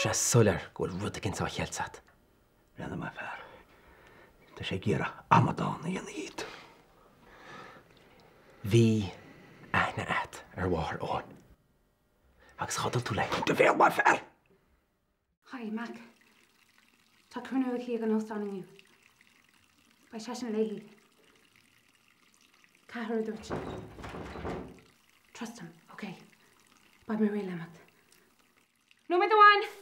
Tá sé soiléir go bhfuil rud éicint á cheilt agat. Breathnaigh mar fear. Tá sé ag iarraidh amadán a dhéanamh dhíot. Bhí aithne agat ar mháthair Eoin. Agus chodail tú léi. Do bhéal mar fear! Hi, Mac. Tá cruinniú aici ag an óstán inniu. Beidh seisean léi. Ceathrar a dúirt sé. Trust him, ok. Beidh mé réidh le imeacht. Nóiméad amháin!